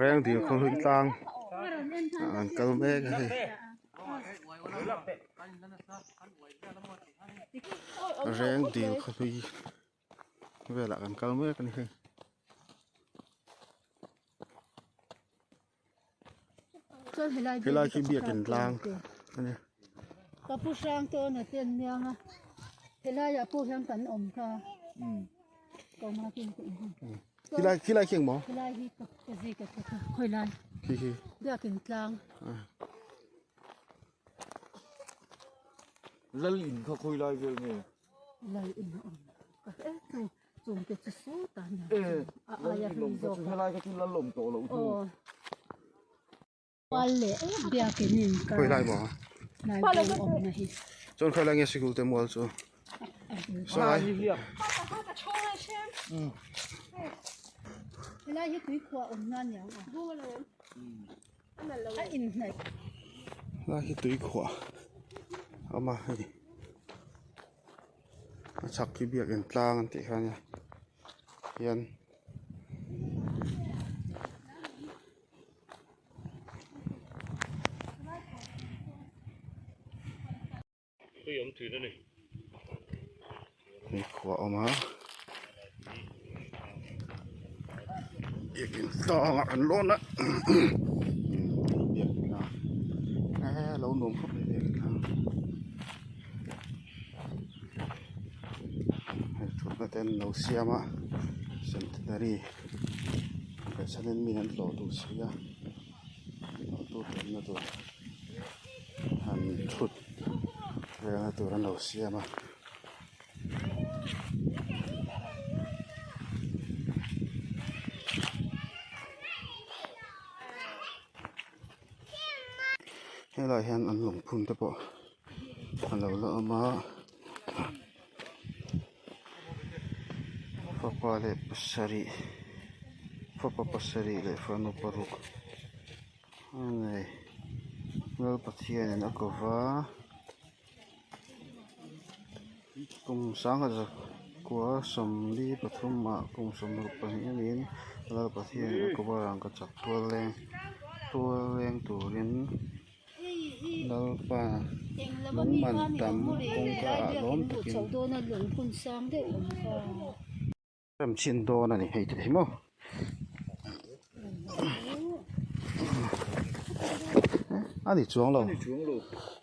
Rengdil khawhlui tlang ah an kal mek a hei. Rengdil khawhlui velah kan kal mek a ni hei. Helai khi biakin tlang a ni. Ka pu hrang tawn a ten miang a helaiah pawh hian kan awm kha Khilai khilai khi engmaw? Khilai hi ka ka zi ka kha khawilai Khi khi biakin tlang. Lal in kha khawilai vel nge? Lal in a awm ka e chu chung te chu sawtah nia a aia hlui zawk a. Helai kha chu lal awm tawh loh chu. Mual leh biakin in kar Khawilai maw? Hnai bung awmna hi. Chuan khawilai nge sikul te mual chu? Sawlai. Helai hi tuikhuah awmna a niang a. A inhnaih. Helai hi tuikhuah a awm a hei. A chhak khi biakin tlang an tih kha ania hian. Nikhua a awm a biakin tlangah an lawn a biakin tlang e lo nuam khawp mai biakin tlang hei thutna te an lo siam a centenary. Chhanin mi an tlawh duh si a tlawh tu tamna tur han thut velna tur an lo siam a. Helaiah hian an lungphun te pawh a lo la awm a. Fapa leh pasarih fapa pasarih leh fanu paruk a nei Lal Pathianin a ko va kum sangha zakua sawmli pathum ah kum sawmruk pahnih a niin Lal Pathianin a ko va rangkachak tual leng tual leng turin. Lalpa lung man tam kawngka ah lawm takin rem chhin dawn a ni hei thei maw a ni chuang lo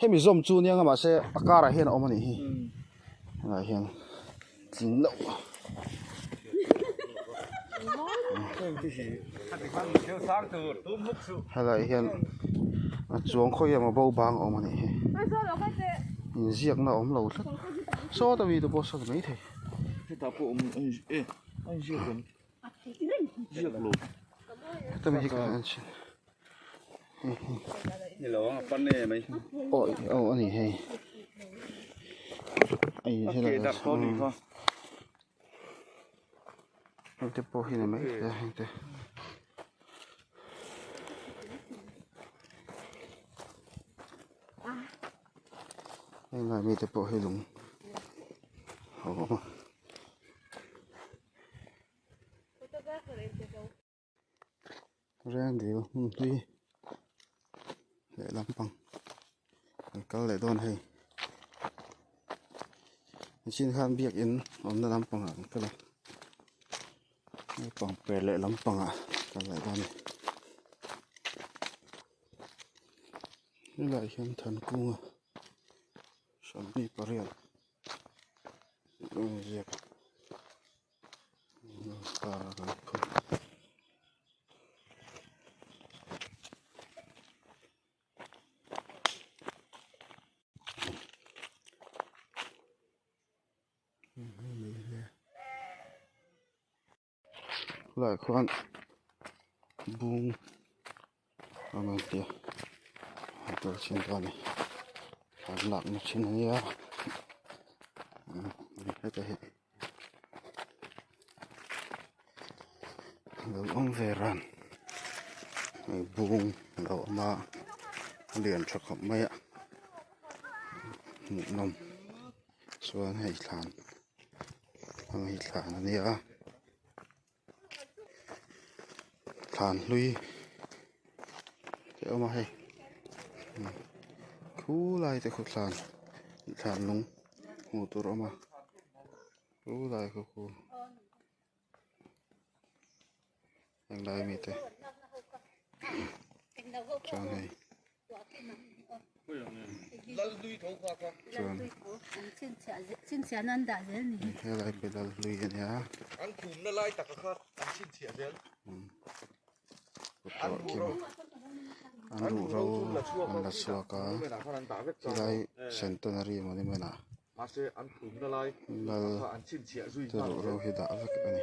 hemi zawm chu nia nga mahse a karah hian a awm a nih hi helaiah hian tling loh. Helaiah hian a chuang khawi emaw bo bang a awm a nih hi inziakna a awm lo tlat sawta mi te pawh a sawi maithei. Heta mi hi ka en chhin awi aw a ni hei a in helaiah Heng te pawh hi ni mai thei a heng te. Heng lai mite pawh hi lung a awm a. Rengdil hmun hlui leh lampang an kal leh dawn hei nichin khan biakin awmna lampangah an kal a naupang per leh lampangah kal leh dawn a ni helaiah hian Thankunga sawmhnih pariat a inziak a. Khulaiah khuan bung a rawn ti a a tel chhin dawn a ni an lakna thin a nia heta hi lo awm ve ran hei bung a lo awm a a lian tha khawp mai a hmuhnawm chuan hei thlan heng hi thlan a nia thlan hlui. awm a hei khulai te khu thlan thlan lung hmuh tur a awm a khulai khu khu heng lai mi te chuan hei chuan helai khi lal hlui a nia an ruhro an la chhuak a helai centenary monument ah lal te ruhro hi dah vek a ni.